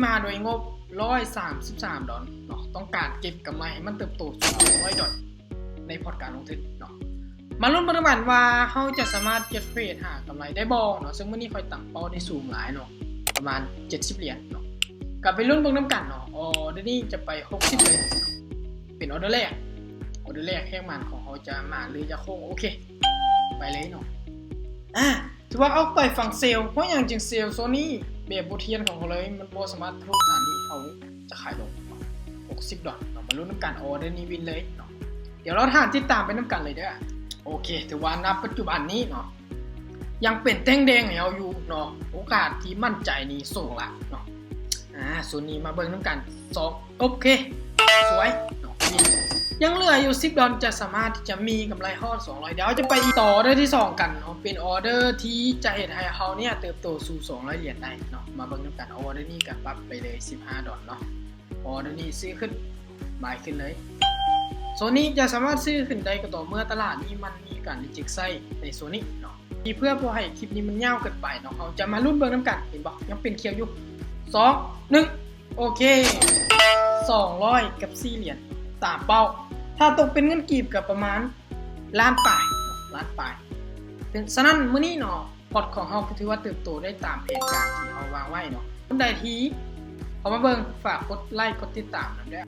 ມາໂດຍງົບຮ້ອຍສາມສິບສາມດອນເນາະ ຕ້ອງການເກັບກຳໄລໃຫ້ມັນເຕີບໂຕສູງກວ່າຮ້ອຍດອນໃນພອດການລົງທຶນເນາະ. ມາລຸ້ນເບິ່ງນຳກັນວ່າເຮົາຈະສາມາດຈະເທຣດຫາກຳໄລໄດ້ບໍ່ເນາະ, ເຊິ່ງມື້ນີ້ຂ້ອຍຕັ້ງເປົ້າໄດ້ສູງຫຼາຍເນາະ ປະມານເຈັດສິບຫຼຽນເນາະ. ກໍໄປລຸ້ນເບິ່ງນຳກັນເນາະ, ອໍເດີນີ້ຈະໄປຫົກສິບເລີຍເນາະ ເປັນອໍເດີແລກ, ອໍເດີແລກແຮກມັນຂອງເຮົາຈະມາຫຼືຈະໂຄ້ງ. ໂອເຄ ໄປເລີຍເນາະ. ອາ ຖືວ່າອອກໄປຝັ່ງເຊວ. ເພາະຫຍັງຈຶ່ງເຊວໂຊນນີ້? ແບບບົດຮຽນຂອງເຮົາເລີຍ ມັນບໍ່ສາມາດທະລຸຖານທີ່ເຮົາຈະຂາຍລົງ ຫົກສິບດອນເນາະ. ມາລຸ້ນນຳກັນ, ອໍເດີນີ້ວິນເລີຍເນາະ. ດຽວເຮົາຖ້າຕິດຕາມໄປນຳກັນເລີຍເດີ. ໂອເຄ ຖືວ່ານະປັດຈຸບັນນີ້ເນາະ ຍັງເປັນແທ່ງແດງໃຫ້ເຮົາຢູ່ເນາະ, ໂອກາດທີ່ໝັ້ນໃຈນີ້ສູງລະເນາະ. ອາ ໂຊນນີ້ມາເບິ່ງນຳກັນ ສອງ ໂອເຄ ສວຍເນາະ. ຍັງເຫຼືອຢູ່ສິບດອນ ຈະສາມາດທີ່ຈະມີກຳໄລຮອດສອງຮ້ອຍ. ດຽວເຮົາຈະໄປຕໍ່ອໍເດີທີສອງກັນເນາະ, ເປັນອໍເດີທີ່ຈະເຮັດໃຫ້ເຮົາເນີ້ຍເຕີບໂຕສູ່ສອງຮ້ອຍຫຼຽນໄດ້ເນາະ. ມາເບິ່ງນຳກັນ, ອໍເດີນີ້ກໍປັບໄປເລີຍສິບຫ້າດອນເນາະ. ອໍເດີນີ້ຊື້ຂຶ້ນ ບາຍຂຶ້ນເລີຍ. ໂຊນນີ້ຈະສາມາດຊື້ຂຶ້ນໄດ້ກໍຕໍ່ເມື່ອຕະຫຼາດນີ້ມັນມີການຣີເຈັກໄຊໃນໂຊນນີ້ເນາະ ທີ່ເພື່ອບໍ່ໃຫ້ຄລິບນີ້ມັນຍາວເກີນໄປເນາະ, ເຮົາຈະມາລຸ້ນເບິ່ງນຳກັນ. ເຫັນບໍ່? ຍັງເປັນຂຽວຢູ່. ສອງ ໜຶ່ງ ໂອເຄ ສອງຮ້ອຍກັບສີ່ຫຼຽນ ຕາມເປົ້າ. ຖ້າຕົກເປັນເງິນກີບກໍປະມານລ້ານປາຍເນາະ, ລ້ານປາຍ. ສະນັ້ນມື້ນີ້ເນາະ ພອດຂອງເຮົາກໍຖືວ່າເຕີບໂຕໄດ້ຕາມແຜນການທີ່ເຮົາວາງໄວ້ເນາະ. ຄົນໃດທີ່ເຂົ້າມາເບິ່ງ ຝາກກົດໄລກ໌ ກົດຕິດຕາມນຳເດີ.